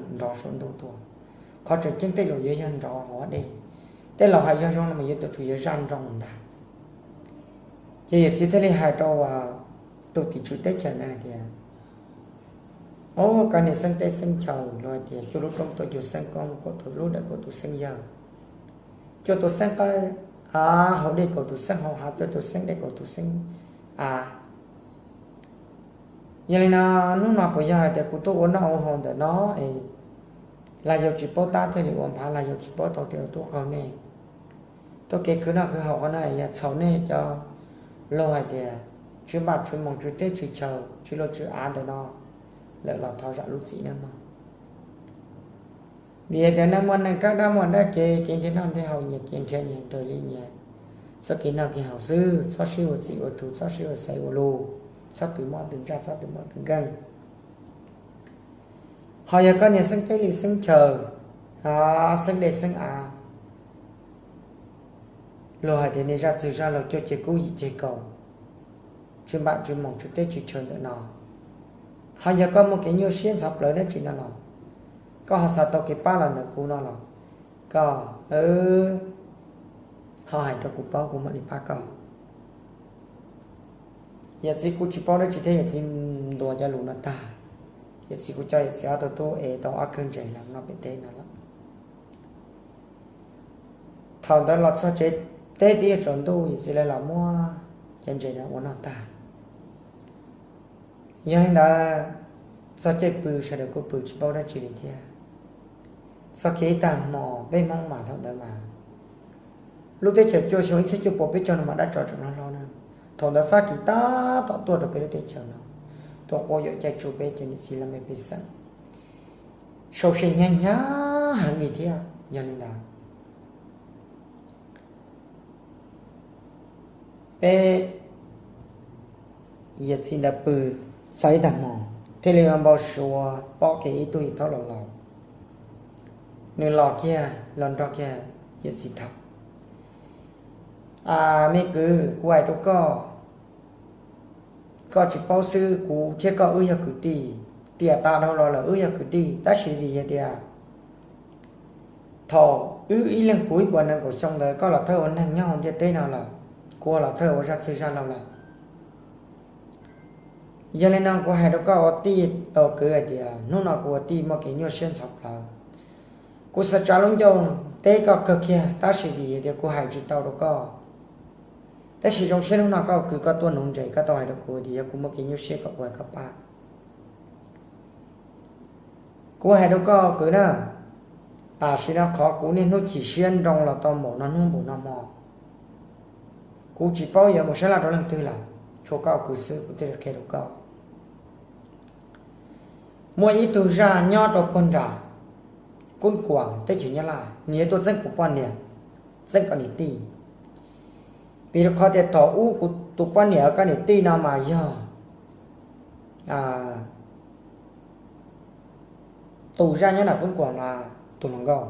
yog nrov saum ntuj tuaj. Qhov tseem ceeb tej zaum yuav yog nrov hauv dej. Tej laus hais yog zoo no mas yuav tus tswv yog zaj nroo ntag. Ces yawm txiv thiaj li hais rau tus tim tswv teb chaws ntawd hais tias, o, koj niag xeeb teb xeeb chaw los hais tias cuaj lub rooj tuaj cuag xeeb koob, kaum tus lub dawm kaum tus xeeb yawg. cuaj tus xeeb qawb, hauv dej kaum tus xeeb, hauv hav cuaj tus xeeb, dej kaum tus xeeb av. Yog li no, hnub no puas yog hais tias kuv tuaj ua noj ua haus ntawm no es, los yog tsis paub tab thiaj li ua nphav, los yog tsis paub tau thiaj ua tub qaug nej. Tuaj kev khwv noj khwv haus qhov no yog txhaum nej cov laug hais tias tswv npaj tswv moos tswv teb tswv chaw tswv luag tswv av ntawm no lawm los thov zam lub txim nawb mog. Vim hais tias neeg muaj neeg kab dab muaj dab kev, kev nrhiav noj nrhiav haus nyias kev nrhiav nyias raws li nyias txoj kev noj kev haus xwb, txhob sib ua txim ua tus, txhob sib ua xaiv ua lus, txhob twv mob twv ntsaj, txhob twv mob twv nkeeg. Ho yog koj niag xeeb teb li xeeb chaw, xeeb dej xeeb av, luag hais tias niag zaj txwg zaj laug cuaj ceg kub yim ceg kaum, tswv npaj tswv moos tswv teb tswv chaw ntawm no, ho yog koj muaj kev nyuaj siab ntxhov plawv dab tsi no los, koj ho xav tau kev pab los ntawm kuv no los, koj ho hais rau kuv paub kuv mam li pab koj. Yawm txiv kuj tsis paub dab tsi thiab, yawm txiv ntuas cov lus no tag, yawm txiv kuj coj yawm txiv ob tug tub es tau ob kawg ntses los noj pem teb no lawm. Thaum ntawd los txog tsev teb twb yuav tsaus ntuj, yawm txiv lawv los muab cov ntses no ua noj tag. Yog li ntawd, txog caij pw sawv daws kuj pw tsis paub dab tsi li thiab. Txog kiag ib tag hmo, peb Hmoob mas thaum ntawd mas lub teb chaws cuaj xyoo ib txhiab cuaj pua peb caug no mas dab tsov tseem hlob hlob na. Thaum ntawd Fab Kis tab tom tuaj rau peb lub teb chaws no, tuaj quab yuam caij tsuj peb cov niam txiv laj mej pej xeem, sau se hnyav hnyav heev li thiab. Yog li ntawd, peb yawm txiv ntawd pw txog ib tag hmo, thiaj li npau suav pom kiag ib tug yawg thaub laus laus, nws los kiag los nrog kiag yawm txiv tham. Me kwv, kuv hais rau koj, koj tsis paub xwb, kuv thiab koj wb yog kwv tij, tiam tas dhau los lawm wb yog kwv tij, tab sis vim hais tias thaum wb ib leeg puv ib puas nees nkaum xyoo ntawd koj los thawj ua neeg nyob hauv ntiaj teb no lawm, kuv los thawj ua zaj txwg zaj laug lawm. Yog li no kuv hais rau koj ua tij ua kwv hais tias hnub no kuv ua tij muaj kev nyuaj siab ntxhov plawv. Kuv xav tsa lub ncauj teb koj kawg kiag tab sis vim tias kuv hais tsis tau rau koj. Tab sis zoo siab hnub no koj kwv koj tuaj nuv ntses koj tau hais rau kuv tias yog kuv muaj kev nyuaj siab kom kuv hais koj pab. Kuv hais rau koj kwv na, tam sim no qhov kuv niaj hnub chim siab nroo los tau npaum no hnub npaum no hmo, kuv tsis paub yuav mus sab laj rau leej twg lawm, tshuav koj kwv xwb kuv thiaj li qhia rau koj. Muaj ib tug zaj nyob rau puag nram Kub Kuam teb chaws Nyab Laj, nws yuav tuaj txeeb kuv poj niam, txeeb koj niam tij. Vim rau qhov tias thaum ub kuv tus poj niam koj niam tij no mas yog tus zaj nyob nram Kub Kuam mas tus hluas nkauj.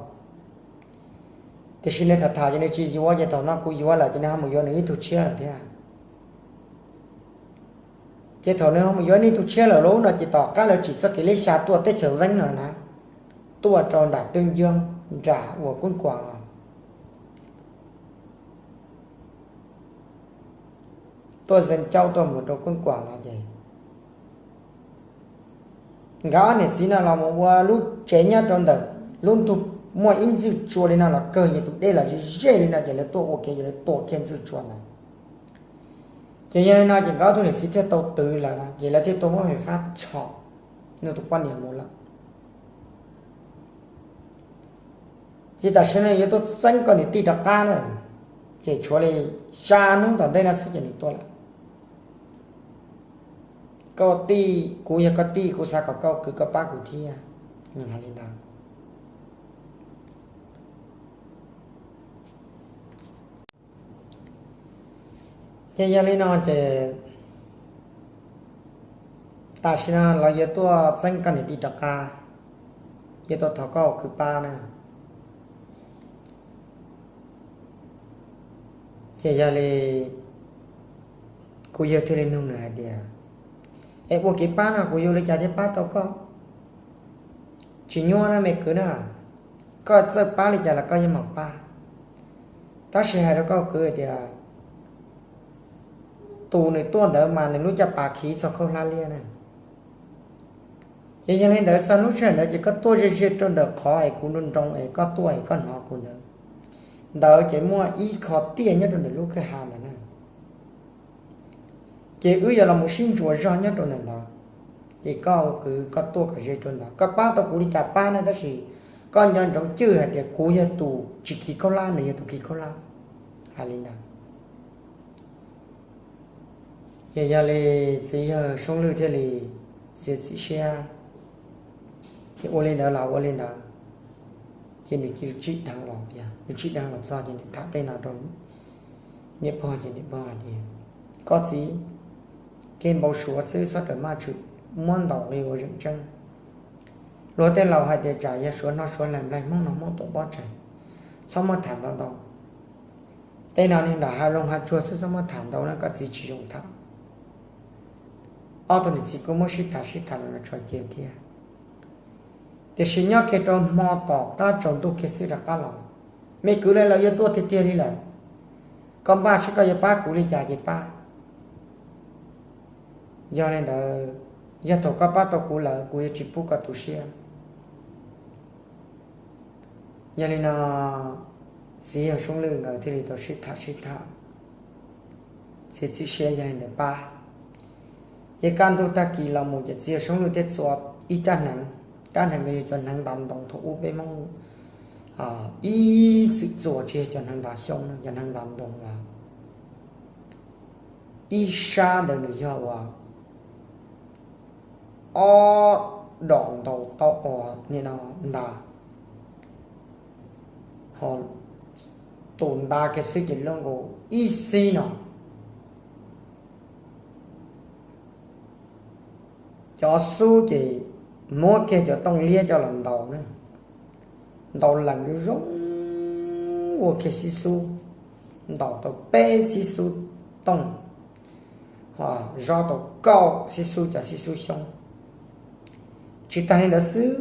Tiam sis nws tham tham ces nws tsis yuav, ces thaum no kuv yuav lawm ces nws ho mus yuav nws ib tug tshiab lawm thiab. Ces thaum nws ho mus yuav ib tug tshiab lawm lub no ces tom qab lawv tsim txoj kev leb xya tuaj teb chaws Veeb no na, tuaj rau nram Twb Ncoob nram uas Kub Kuam los, tuaj Zeev Caub tuaj mus rau Kub Kuam los ces nkawd ob niam txiv no los mus ua lub tsev nyob rau ntawm lub ntug muaj ib ntxwj tsua li no los kawg, yog tus dej los ze ze li no ces lawv tuaj ua kev ces lawv tua kiag ntxwj tsua ntawd. Ces yog li no ces nkawd ob tug niam txiv thiaj tau twv lawm no ces lawv thiaj tuaj muab Fab tshom, nws tus poj niam mus lawm. Ces tam sim no yuav tuaj txeeb koj niam tij rov qab na, ces tshuav li xya hnub tom ntej no xwb ces nws tuaj lawm. Koj tij, kuv yog koj tij, kuv xav kom koj kwv koj pab kuv thiab. Nws hais li ntawd. Ces yog li no ces tam sim no lawv yuav tuaj txeeb koj niam tij rov qab, yuav tuaj thov koj kwv pab na. Ces yog li kuv yawg thiaj li nug nws hais tias, es ua kev pab no kuv yuav ua li cas thiaj pab tau koj? Tsis nyuaj na me kwv na, koj txawj pab li cas los koj yeej meem pab. Tab sis hais rau koj kwv tias, tus nws tuaj ntawd mas nws lub caj pas khiv txog khaub hlab liab na. Ces yog li ntawd txog lub sij hawm ntawd ces koj tuaj ze ze rau ntawm qhov es kuv nroo nroo es koj tuaj es koj hnov kuv ntawd, ntawd ces muaj ib qho tiaj nyob rau ntawm lub kwj ha ntawd na. Ces wb yuav los mus sib ntsuas zog nyob rau ntawm ntawd. Ces koj ua kwv koj tuaj kom ze rau ntawd, koj pab tau kuv li cas pab na, tab sis koj nco ntsoov cwj hais tias kuv yog tus tsis khi khaub hlab, nws yog tus khi khaub hlab. Hais li ntawd. Ces yog li txiv yawg Soob Lwj thiaj li txiav txim siab, ces ua li ntawd los ua li ntawd. Ces nws cia li tsim dheev los, nws tsim dheev los txog ces nws tham tej no rau niam pog, ces niam pog hais tias, koj txiv, kev npau suav xwb txhob rawm maj tshwm, muab ntaus li ua zeem tseeb. Luag tej laus hais tias tsam yog suav no suav laws nplaig Hmoob no Hmoob tuam pob tsaig, txhob muab tham ntau ntau. Tej no niag nram hav zoov hav tsuag xwb, txhob muab tham ntau na, koj txiv tsis zoo tham. Ob tug niam txiv kuj muab sib tham sib tham los tso cia thiab. Tiam sis nyob kiag rau hmo tom qab tsaus ntuj kiag xwb rov qab los, me kwv, lawv yuav tuaj tiag tiag li lawm, koj npaj seb koj yuav pab kuv li cas ces pab. Yog li ntawd, yog thaum koj pab tau kuv lawm kuv yuav tsis pub koj tu siab. Yog li no, txiv yawg Soob Lwj nkawd thiaj li tau sib tham sib tham, txiav txim siab yog li ntawd pab. Ces kaj ntug tag kis los mus ces txiv yawg Soob Lwj thiaj txua ib rab hneev. Rab hneev no yog cov hneev ntav ntoo thaum ub peb Hmoob ib txwm txua, tsis yog cov hneev ntav xyoob, cov hneev ntav ntoo los ib sab ntawd nws yog uas ob dom ntaus tau ua ni no nta, ho tus nta kiag xwb ces lub nkaus ib xib no. Cov xub ces muab kiag cov tooj liab coj los ntaus na, ntaus lees zoo zoo, ua kiag xib xub, ntaus tau peb xib xub tooj, ho zov tau kaum xib xub cov xib xub xyoob. Tsis tas li ntawd xwb,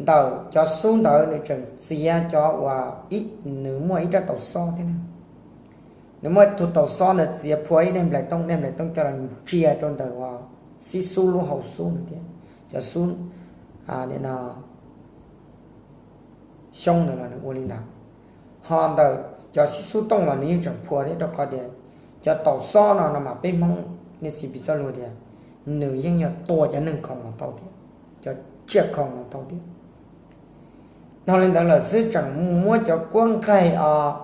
ntawm cov xub ntawd nws tseem txiav cov uas ib, nws muaj ib rab taus xob thiab na. Nws muaj tus taus xob ntawd txiav phua ib daim nplaim tooj, daim nplaim tooj coj los ntsia rau ntawm uas xib xub lub hau xub ntawd thiab. Cov xub xyoob ntawd los nws ua li ntawd. Ho ntawm cov xib xub tooj los nws yeej tseem phua thiab, rau qhov tias cov taus xob no no mas peb Hmoob niaj txiv piv txoj lus tias nws yeej yog tua cov neeg khoom los tau thiab, cov tsiaj khoom los tau thiab. No li ntawd lawm xwb tseem mus muab cov kuab nqaij os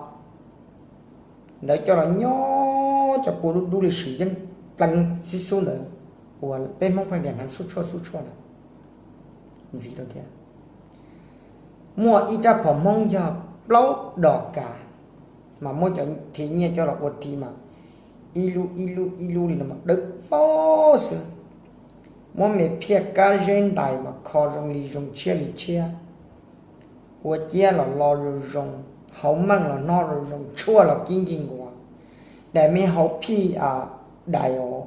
ntawd coj los nyob cov kua dub dub li sis yeej pleev xib xub ntawd, uas peb Hmoob pheej tias hneev xub tshuaj xub tshuaj na, ntxiv rau thiab. Muaj ib rab phom Hmoob yog plaub dos kav, mas muab cov thim nyiaj coj los ua thim mas ib lub ib lub ib lub li no mas dawb paug xwb. Muab me phiaj kab zeb ntais mas kho zoo li zoo tshiab li tshiab, ua ciab los lo zoo zoo, hauv meej los hnob zoo zoo, tshuaj los kib nkig nkuas, daim me hauv phij dais os,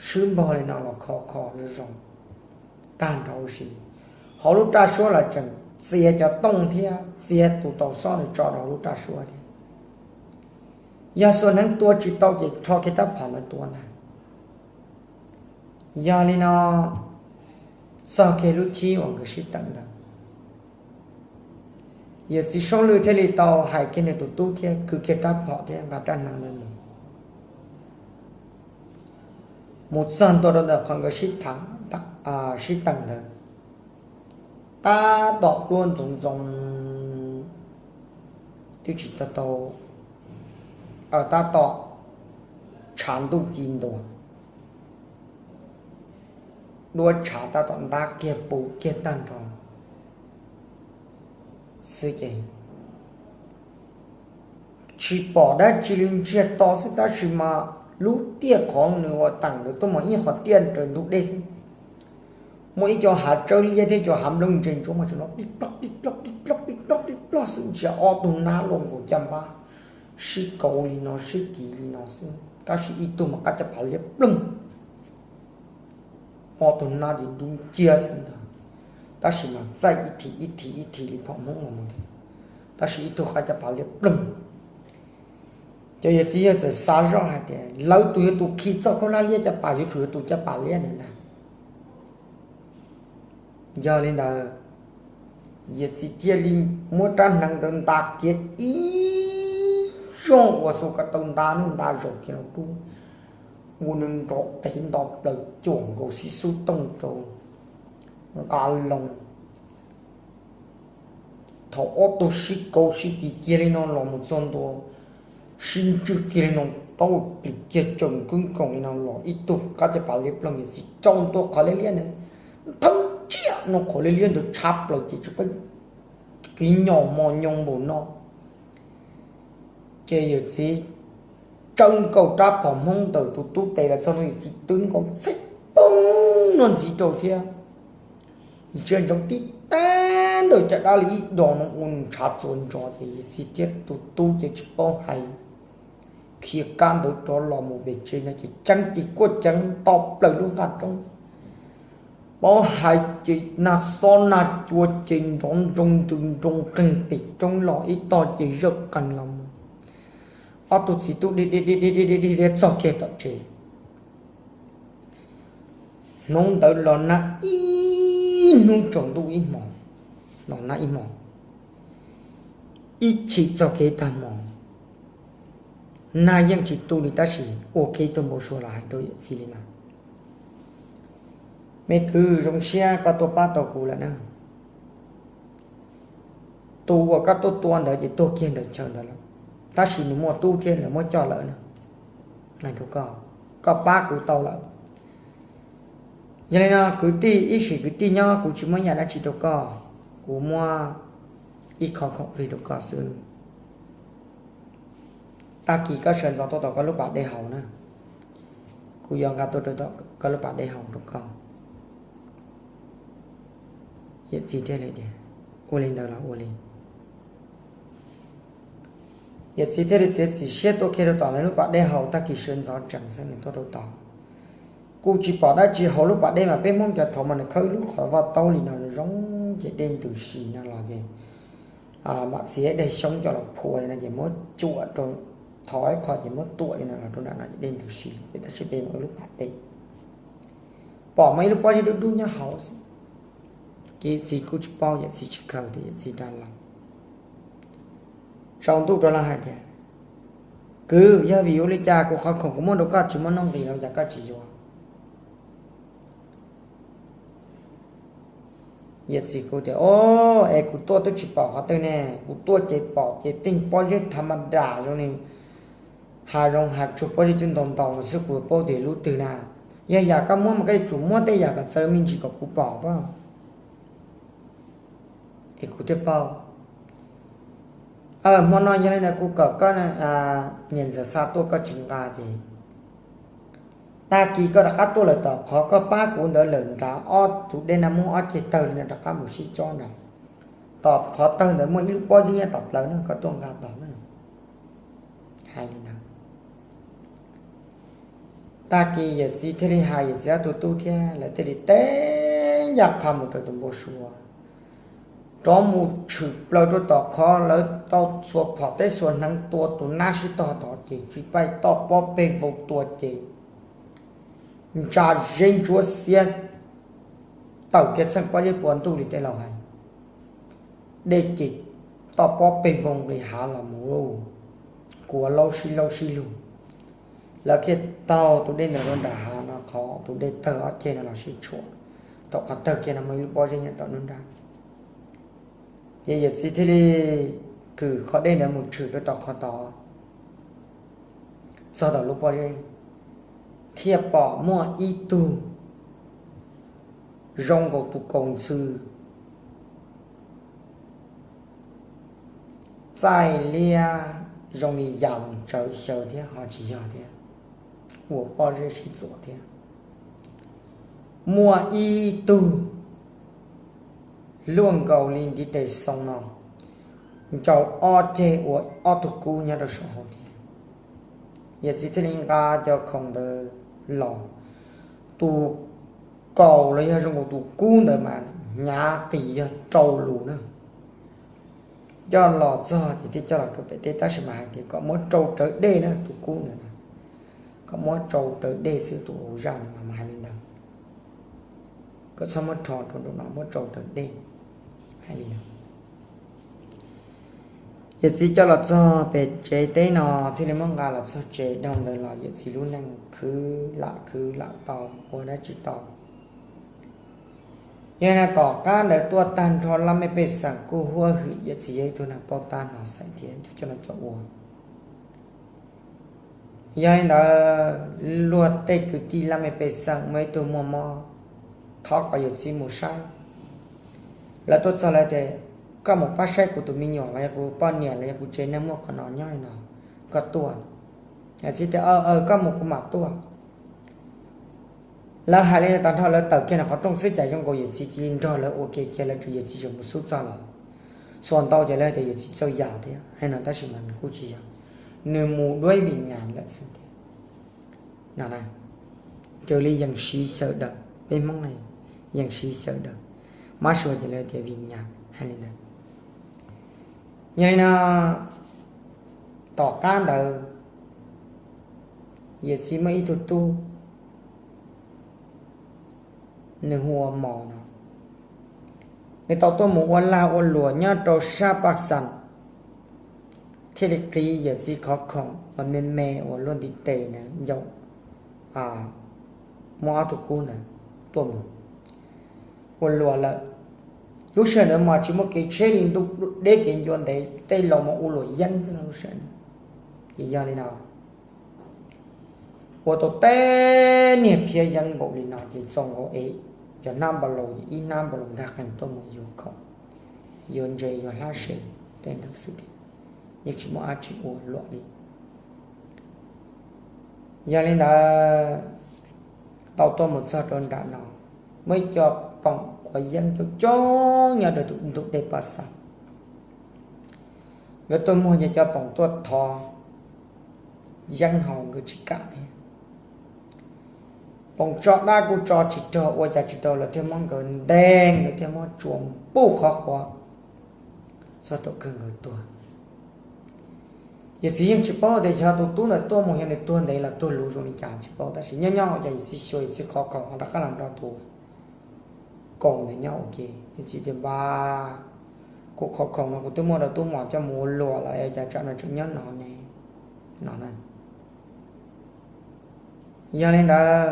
swb npog li no los kho kho zoo zoo tag nrho huv si. Hauv lub raj suab los tseem txiav cov tooj thiab txiav tus taus xob ntawd tso rau hauv lub raj suab thiab. Yog xuas hneev tua tsis tau ces rho kiag rab phom ntawd tua ntag. Yog li no, txog kiag lub chib uas nkawd sib teem ntawd, yawm txiv Soob Lwj thiaj li tau hais kiag nws tus tub thiab kwv kiag rab phom thiab nqa rab hneev ntawd mus. Mus txog ntua rau ntawm qhov nkawd sib teem ntawd, tab tom duab ntxoov ntxoo, twb tsis tau, tab tom tshav ntuj ci ntua, duab tshav tab tom ntab kiag pus kiag tag nrho xwb ces tsis pom dab tsi li, ntsiag to xwb, tab sis mas lub tiaj qhov nws ua teem ntawd tuaj mas ib qhov tiaj raws ntug dej xwb. Muaj ib co hav tsawb liab thiab co hav nplooj ntse ntsuab mas tseem no pib plog pib plog pib plog pib plog pib plog xwb, ntsia ob tug nab luaj nkaus caj npab, sib kauv li no sib kis li no xwb, tab sis ib tug mas qab caj pas liab ploog, ob tug nab ces dub nciab xwb ntag, tab sis mas txaij ib thim ib thim ib thim li phom Hmoob los mus thiab, tab sis ib tug qab caj pas liab ploog. Cov yawm txiv yawg txawm xav zoj hais tias lawv tus yog tus khi txoj khaub hlab liab caj pas, yuav tsum yog tus caj pas liab ntawd ntag. Yog li ntawd, Yawm txiv thiaj li muab rab hneev ntawd nta kiag ib zaug uas xu ko taw nta nub nta zaus kiag los rub, ua nws nrov qev nto plaws cuam nkaus xib xub tooj rau nqa loo. Thaum ob tug sib kauv sib tis kiag li no los mus txog ntua, sib ntswj kiag li no, taub plis kiag tsaws nkwb nkoos li no los ib tug qab caj pas liab ploog yawm txiv rau ntua qhov liab liab ntawd, thawb tsiaj no qhov liab liab ntawd tshab plaws ces tsis peb kiv nyom mos nyoos npaum no. Ces yawm txiv tsawv nkaus rab phom hmoob ntawm tus tub tes los txog ntua yawm txiv twb nkaus txheb poob no ntxiv rau thiab. Ntsia ntsoov tib tag ntawm caj dab li ib do no ua nws ntshav txuas ntsos ces yawm txiv thiab tus tub ces tsis paub hais, khiav kab ntawd rov los mus pem tsev no ces ceeb tis kuaj ceev nto plaws lub nqaj roob. Paub hais ces nag xob nag cua ces nrov nroo ntws nroo qeeg pem roob los ib tog ces zawj qees los mus. Ob tug txiv tub dig dig dig dig dig dig txog kiag tom tsev. Hnub ntawd los nag ib hnub tsaus ntuj ib hmos, los nag ib hmos, ib chim txog kev tag hmo. Nag yeej tsis tu li tab sis ua kev tuag npau suav los hais rau yawm txiv li no, me kwv, zoo siab koj tuaj pab tau kuv lawm na. Tus uas koj tuaj tua ntawd ces tuag kiag ntawm chaw ntawd lawm, tab sis nws muaj tub thiab lawv muab coj lawm na. Hais rau koj, koj pab kuv tau lawm. Yog li no kwv tij, ib sim kwv tij nyob, kuv tsis muab yam dab tsi rau koj, kuv muab ib qho khoom plig rau koj xwb. Tag kis koj sawv ntxov tuaj tom koj lub pas dej haus na, kuv yuav nqa tuaj rau tom koj lub pas dej haus rau koj. Yawm txiv thiaj li tias, ua li ntawd los ua li. Yawm txiv thiaj li txiav txim siab tuaj kiag rau tom nws lub pas dej haus, tag kis sawv ntxov tsees xwb nws tuaj rau tod. Kuj tsis pom dab tsi hauv lub pas dej mas peb Hmoob cov thaum mas nws khawb lub qhov vaj taub li no zoo ces dej ntws si no los ces mam txiav daim xyoob coj los phua li no ces muab tsuam rau, thov ib qho ces muab tuam li no los rau nram no ces dej ntws si pem, tab sis pem mas ib lub pas dej pom mas ib lub pob zeb dub dub nyob hauv xwb. Ces yawm txiv kuj tsis paub, yawm txiv tsis khaws tias yawm txiv dag los. Tsaus ntuj rov los hais tias, kwv, yog vim ua li cas kuv qhov khoom kuv muab rau koj tsis muaj nuj nqis los cas koj tsis yuav? Yawm txiv kuj tias, o, es kuv tuaj twb tsis pom qhov twg ne, kuv tuaj ces pom ces tej pob zeb tha ma das zoo li hav zoov hav tsuag, pob zeb twb ntau ntau xwb, kuv paub tias lub twg na. Yog yam koj muab mas koj yuav tsum muab tej yam kom txawv me ntsis kom kuv pom pob. Es kuv thiaj paub. Hmo no yog li ntawd kuv kom koj niam ntxawm xa tuaj koj tsis nqa ces tag kis koj rov qab tuaj lawm tom qhov koj pab kuv ntawd lawm nrad ob tug dej na, muab ob ceg tawg li no rov qab mus sib tsob nrad. Tom qhov tawg ntawd muaj ib lub pob zeb nyob tom plawv na, koj tuaj nqa tod na. Hais li ntawd, tag kis yawm txiv thiaj li hais yawm txiv ob tug tub thiab lawv thiaj li teb ncaj qha mus raws tus npau suav, rov mus tshwm plaws rau tom qhov lawv tau txhua phom teb txhua hneev tua tus nab sib tog tod ces tsis paib toj pob peg vau tua ces ntsa zeb ntsuab xiab tawm kiag txheej pob zeb pua ntuj li tej laus hais. Dej ces toj pob peg vau nqis hav los mus, kuav laub sib laub sib lug. Lawv thiaj taug tus dej ntawd rau nram hav no, qhov tus dej tawg ob ceg no los sib tshuam, thaum qhov tawg kiag no muaj ib lub pob zeb nyob tom nruab nrab. Ces yawm txiv thiaj li kwm qhov dej ntawd mus tshwm rau tom qhov tod, txog tom lub pob zeb, thiaj pom muaj ib tug zoo nkaus tus kaus ntxhw txaij liab zoo li yas los tsawv xyaw thiab ho tsis yog thiab, ua pob zeb sib txuas thiab. Muaj ib tug luaj nkaus li ntiv tes xoo no, ntsau ob ceg ua ob tug kub nyob rau saum hauv thiab. Yawm txiv thiaj li nqa cov khoom ntawd los. Tus kaus los yog zoo nkaus tus kub ntawd mas hnyav qis yog rau lus na. Coj los txog ces thiaj coj los rau pem teb, tab sis mas hais tias kom muab tsau rawv dej na, tus kub ntawd na, kom muab tsau rawv dej xwb, tus hauv zaj ntawd mas hais li ntawd, kom txhob muab rho rau nraum no, muab tsau rawv dej, hais li ntawd. Yawm txiv coj los txog pem tsev teb no, thiaj li muab nqa los txog tsev. Dhau ntawd los yawm txiv lub neej khwv lam khwv lam tau, ua dab tsi tau. Yog li no tom qab ntawd tuaj tag nrho laj mej pej xeem kuj huab hwm yawm txiv yog ib tug neeg paub tab no xaiv thiab ib tug coj los coj ua. Yog li ntawd luag tej kwv tij laj mej pej xeem muaj ib tug muaj mob, thov kom yawm txiv mus saib. Lawv tuaj txog lawv tias, koj mus pab saib kuv tus me nyuam los yog kuv poj niam los yog kuv tsev neeg muaj qhov no nyob li no, koj tuaj. Yawm txiv tias, koj mus kuv mam tuaj. Lawv hais li tag nrho lawv tawm kiag ntawm qhov rooj xwb cas zoo nkaus yawm txiv cia li nrog lawv ua ke kiag, lawv tsuas yawm txiv tseem mus xub txog los. Xuas ntau ces lawv tias yawm txiv txawj yam thiab hais no tab sis mas nws kuj tsis yog, nws mus duab vim nyas lawm xwb thiab. Raws li yees siv xyaw daws, peb Hmoob yees siv xyaw daws, mab sua ces lawv tias vim nyas hais li ntawd. Yog li no tom qab ntawd yawm txiv muaj ib tug tub, nws hu ua Mos no. Nws tau tuaj mus ua lag ua luam nyob rau sab Paj Xas, thiaj li qiv yawm txiv qhov khoom uas me me uas luaj ntiv tes ntawd ncaum, muab ob tug kub ntawd tuaj mus ua luam lawm. Lub sij hawm ntawd mas tsis muaj kev tsheb li, ntuj deb kev ncua ntev, tej laus mas ua luam yeeb xwb no lub sij hawm ntawd. Ces yog li no ua tau tej niag phiab yeeb npaum li no ces txaus nkaus es cov hnab npa laus ces ib hnab npa laus nkag qees tuaj mus yuav khoom, yuav ntses yuav hlab sev tej ntawd xwb tiag, yeej tsis muaj dab tsi ua luam li. Yog li ntawd tau tuaj mus txog rau nram no, muaj ib co poom quav yeeb coob coob nyob rau ntug dej Paj Xas. Nkawd tuaj muag ces cov poom tuaj thov yeeb haus nkawd tsis kam thiab. Poom tso dab kuj tso tsis raug, ua cas tsis tau, lawv thiaj muab nkawd ntes, nkawd thiaj muab tsuas npuj qhov quav txog thaum kawg nkawd tuag. Yawm txiv yeej tsis paub tias xyov tus tub ntawd tuaj mus yog nws tuag ntev los tuag luv zoo li cas tsis paub, tab sis nyob nyob ua cas yawm txiv xyuas yawm txiv qhov khoom ho rov qab los nrog tus kaus ntawd nyob ua ke. Yawm txiv tias, npab, kuv qhov khoom no kuv twb muab rau tub Mos coj mus ua luam lawm, cas tsam no tseem nyob no ne, no na. Yog li ntawd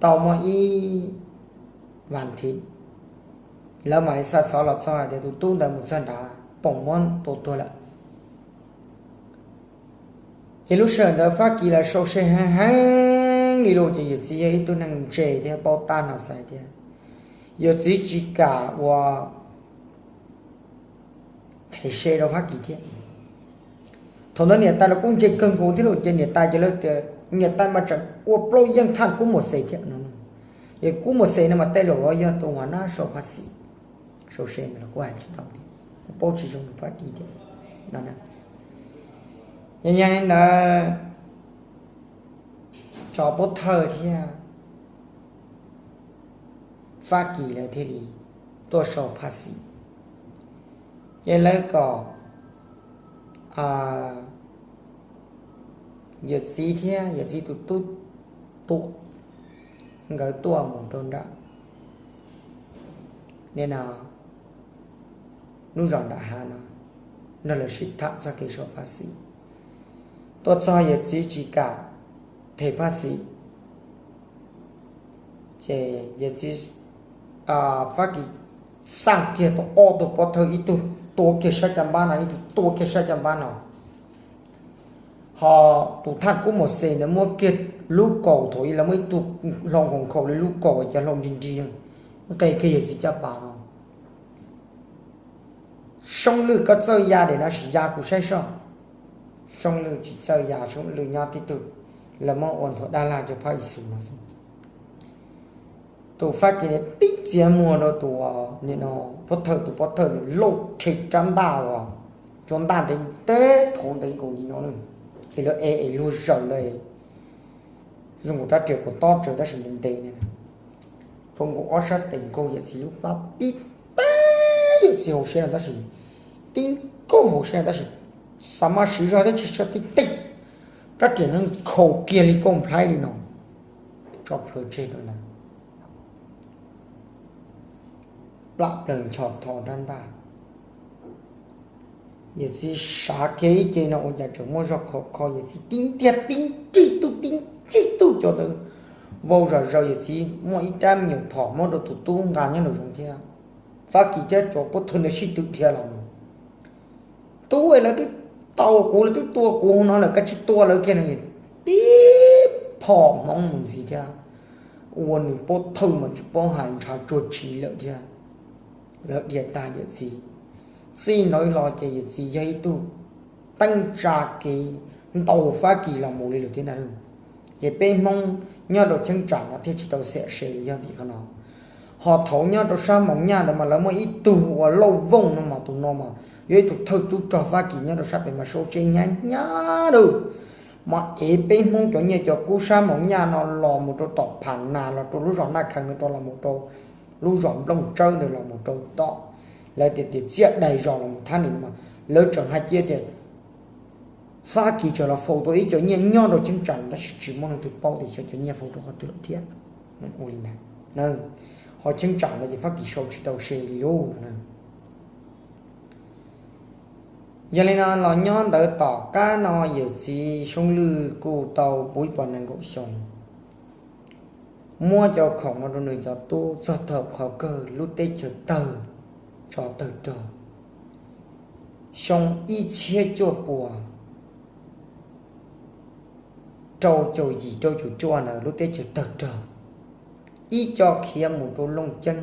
tau muaj ib vas thiv, lawv mam li xa xov los txog hais tias tus tub ntawd mus txog nrad poom muab tua tuag lawm. Ces lub sij hawm ntawd Fab Kis lawv sau se heev heev li lawm, ces yawm txiv yog ib tug neeg ntse thiab paub tab no xaiv tias yawm txiv tsis kam ua them se rau Fab Kis thiab. Thaum ntawd niam tais los kuj ntse kawg nkaus thiab lawm, ces niam tais ces lawv tias niam tais mas tseem ua plaub yeej thaj kub muam xes thiab no. Es kub muam xes no mas tej zaum yog tus uas nab sau phaj xis, sau se ntawd los kuj hais tsis tau li, kuj paub tsis zoo rau Fab Kis thiab no. Yog li ntawd tsov Pob Thawj thiab Fab Kis lawv thiaj li tuaj sau phaj xis, ces lawv kom yawm txiv thiab yawm txiv tus tub Tuam nkawd tuaj mus rau nram no, lub zos nram hav no, nrog lawv sib tham txog kev sau phaj xis. Tuaj txog yawm txiv tsis kam them phaj xis, ces yawm txiv, Fab Kis xaj kiag tau ob tug Pob Thawj, ib tug tua kiag sab caj npab no, ib tug tua kiag sab caj npab no. Ho tus thaj kub muam xes ntawd muab kiag lub kaus, thaum ub lawv muaj ib tug hlau nkaus nkaus li lub kaus cov hlau nrig nrig, nqes kiag yawm txiv caj pas no. Soob Lwj, koj txawj ya daim no sim ya kuv saib soj. Soob Lwj tsis txawj ya, Soob Lwj nyob tib tug, lawv muab ua nthuav dab laj cov phab ib xus no xwb. Tus Fab Kis tib txiav muag rau tus, nim no, Pob Thawj, tus Pob Thawj ntawd lauj rhe rab ntaj uas cua ntaj ntev ntev thav ntev nkaus li no, es lawv ev es luag zaws ntawd, zoo nkaus rab riam kuv tob tsawv tab sis ntev ntev ne. Rau nkaus ob sab tes nkaug yawm txiv lub plab tib teg, yawm txiv hauv siab no tab sis, tib nkaug hauv siab no tab sis, xav mas siv zog thiab tsis siv tib teg, rab riam no nkhaus kiag li kauj nplhaib li no, tso plhuav tseg rau ntawd. plam plaws nchos tho rab ntaj. Yawm txiv sav kiag ib ce no ua cas tseem muaj zog khov kho, yawm txiv tib ntiag tib nrig tug tib nrig tug cov ntawd vau zom zaws, yawm txiv muaj ib rab me nyuam phom muab rau tus tub nqa nyob nraum zoov thiab. Fab Kis thiab cov pov thawj ntawd sib tw dhia los mus. Tub, lawv twb tau kuv, lawv twb tua kuv hauv no lawm, koj tsis tua lawv kiag no. Tib phom hmoov mus ntxiv thiab, ua nws pov thawj mas tsis paub hais ntshav tsuag tsi lawm thiab. Lawv dhia tag yawm txiv, txij ntawd los ces yawm txiv yog ib tug teeb tsa kev ntaus Fab Kis los mus li lawm thiab ntag. Ces peb Hmoob nyob rau cheeb tsam no thiaj tsis tau xiam se yog vim qhov no. Ho thaum nyob rau sab Moos Nyaj ntawd mas lawv muaj ib tug ua Lauj Vooj no mas tus no mas yog ib tug thawj tub rog Fab Kis nyob rau sab pem mas sau tsev hnyav hnyav lawm. Mas ev peb Hmoob cov nyiaj cov kub sab Moos Nyaj no los mus rau tom Pham Nas, los rau lub zos Naj Khees no, rau los mus rau lub zos Nplooj Tsawb ntawd, los mus rau tom lawv tias tias Txiaj Dais Zos los mus thab nim no, lawv tseem hais cia tias Fab Kis tseem los faus tau ib co nyiaj nyob rau cheeb tsam tab sis tsis muaj leej twg paub tias xyov cov nyiaj faus rau qhov twg lawm thiab. Ua li ntawd, ho cheeb tsam ntawd ces Fab Kis sau tsis tau se li lub no. Yog li no los nyob ntawd tom qab no yawm txiv Soob Lwj kuj tau puv ib puas nees nkaum xyoo, muab cov khoom no rau nws cov tub txog thaum qhov kawg lub teb chaws tawg, tsov tawg rog. Xyoo ib txhiab cuaj puas rau caum yim rau caum cuaj ntawd lub teb chaws tawg rog, ib co khiav mus rau Looj Ceeb,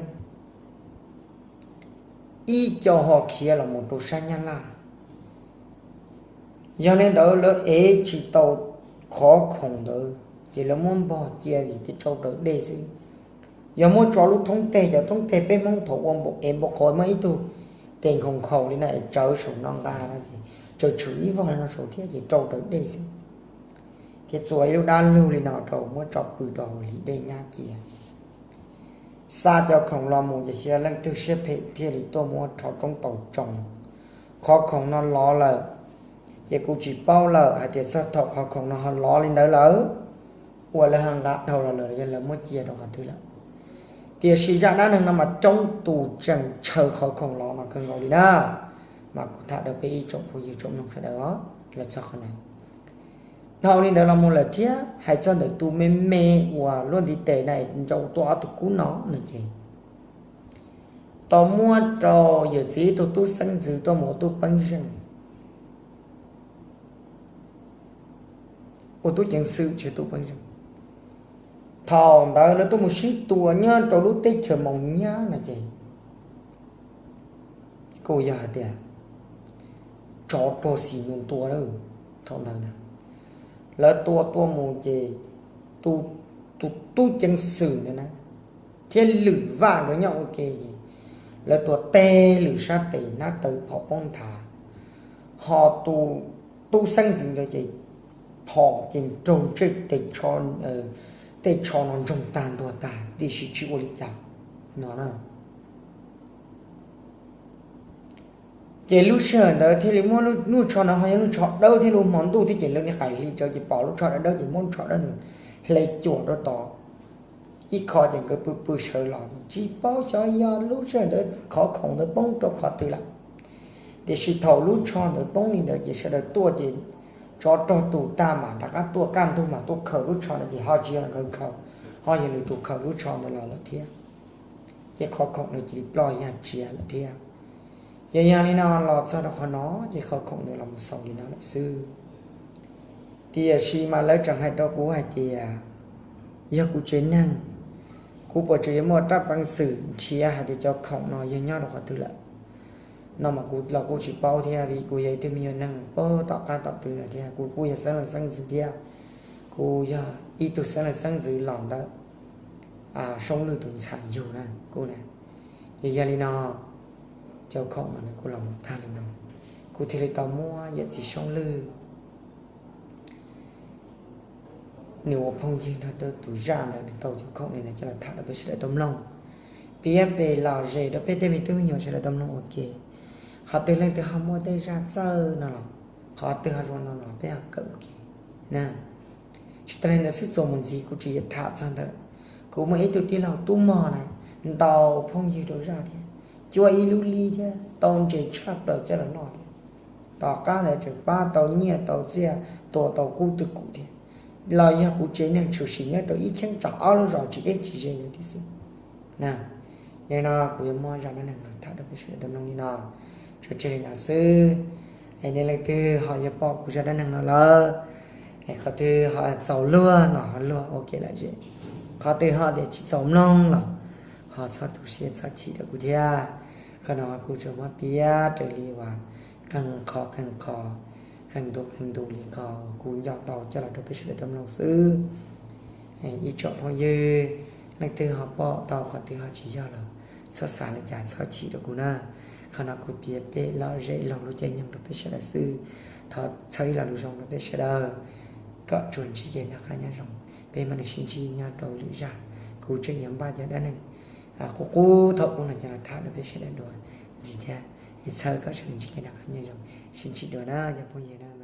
ib co ho khiav los mus rau sab Nyab Laj. Yog li ntawd lawv ev tsis tau qhov khoom ntawd ces lawv muab npog cia vim tias tsau raws dej xwb. Yog muab tso lub thoob teg, cov thoob teg peb Hmoob thaum ua npaum ev npaum qhov muab ib tug tes nkhaus nkhaus li no es tsawv saum no nqa no ces tsawv tshwm ib vog li no saum thiab ces rau raws dej xwb. Thiab txua ib lub dab lug li no rau muab tso pw rau hauv hli dej nyab cia. Xa cov khoom los mus ces xyov leej twg siab phem thiaj li tuaj muab rho roob tau tsoo. Qhov khoom no lov lawm ces kuv tsis paub lawm hais tias txog thaum qhov khoom no ho lov li ntawd lawm, uas lawv ho nqa dhau los lawm yog lawv muab cia rau qhov twg lawm. Tiam sis zaj dab neeg no mas coob tus tseem ntshaw qhov khoom lov no kawg nkaus li na. Mas kuv tham rau peb ib tsoom phooj ywg tsoom mloog sawv daws os, los txog qhov no. Dhau li ntawd los mus lawm thiab hais txog ntawm tus me me uas luaj ntiv tes na, nrau tuaj ob tug kub no no ces tau muab rau yawm txiv ib tug tub xeeb ntxwv tuaj mus ua tub peeb zeej, ua tub ceev xwm tsis tub peeb zeej. Thaum ntawd lawv tuaj mus sib tua nyob rau lub teb chaws Moos Nyab no ces kuj yog hais tias tsov rog xis mus tua. Thaum ntawd na lawv tua tua mus ces tus tub ceev xwm ntawd na thiab Lwm Vaj nkawd nyob ua ke ces lawv tua teg lwm sab tes hnab taw phom poob nthav, ho tus tub xeeb ntxwv ntawd ces phom ces nraug ntsej tej tsho no ntsoog tag ntuag tag tiam sis tsis ua li cas no na. Ces lub sij hawm ntawd thiaj li muab lub tsho no ho yog lub tsho dawb thiab lub hmo ntuj thiab ces lawv niaj qaim hli tsawv ces pom lub tsho dawb dawb ces muab lub tsho dawb ntawd hle cuam rau tod ib qho ces nkawd pw pw sawv los ces tsis paub xyov yog lub sij hawm ntawd qhov khoom ntawd poob rau qhov twg lawm. Tiam sis thaum lub tsho ntawd poob li ntawd ces sawv daws tuaj ces tsov rog tus tag mam rov qab tuaj kaj ntug mas tuaj khaws lub tsho no ces ho tsis yog nkawd khaws, ho yog lwm tus khaws lub tsho ntawd los lawm thiab. Ces qhov khoom no cia li ploj yaj tsiav lawm thiab. Ces yog li no los txog rau qhov no ces qhov khoom ntawd los mus xaus li no lawm xwb. Tiam sis mas lawv tseem hais rau kuv hais tias yog kuv tsev neeg, kuv puas tseem yuav muaj rab peev xwm nrhiav hais tias cov khoom no yog nyob rau qhov twg lawm no mas kuv los kuj tsis paub thiab vim kuv yog ib tug me nyuam neeg pag tom qab tom twg no thiab kuv kuj yog xeeb leej xeeb ntxwv thiab. Kuv yog ib tug xeeb leej xeeb ntxwv los ntawm Soob Lwj tus ntxhais yug na kuv na. Ces yog li no cov khoom no nws kuj los mus tag li no, kuv thiaj li tau muab yawm txiv Soob Lwj nws ua phooj ywg nrog rau tus zaj ntawd nws tau cov khoom li ntawd coj los tham rau peb sawv daws tau mloog, piav pem lom zem rau peb tej me tub me nyuam sawv daws tau mloog ua ke. Qhov twg leej twg ho muaj tej zaj txawj no los qhov twg ho zoo no los peb ho kawm ua ke na. Tsis tas li ntawd xwb txuas mus ntxiv kuv tseem yuav tham txog ntawm kuv muaj ib tug tij laug tub mog na, ntaus phooj ywg rau zaj thiab. cuab ib lub lib thiab tau ntses tshaj plaws coj los noj thiab. Tom qab ntawd tseem pab tau nyiaj tau txiaj, tua tau kub twj kum thiab. Los yog kuv tsev neeg tshwm sim nyob rau ib cheeb tsam ob lub zos tsis deb tsis ze ntawd thiab xwb. Yog li no kuv yuav muab zaj dab neeg no tham rau peb sawv daws tau mloog li no, tso tseg li no xwb. Es nej leej twg ho yuav pom kuv zaj dab neeg no lawm, es qhov twg ho txaus luag los ho luag ua kev lom zem, qhov twg ho tias tsis txaus mloog los ho txhob tu siab txhob chim rau kuv thiab. Qhov no kuv tsuas muab piav raws li uas qee qho qee qho, qee ntu qee ntu li qhov uas kuv nco tau coj los rau peb sawv daws tau mloog xwb. Ib tsoom phooj ywg, leej twg ho pom tau qhov twg ho tsis yog los txhob xav li cas txhob chim rau kuv na. Qhov no kuv piav peb lom zem laug lub caij nyoog rau peb sawv daws xwb. Thov txhawb ib lo lus zoo rau peb sawv daws kom tsuas ntsib kev noj qab nyob zoo. Peb mam li sib ntsib nyob rau lwm zaj. Kuv tseem yuav npaj cov dab neeg qub qub thaum ub no coj los tham rau peb sawv daws dua ntxiv thiab. Es txhawb kom sawv daws ntsib kev noj qab nyob zoo, sib ntsib dua na cov phooj ywg na.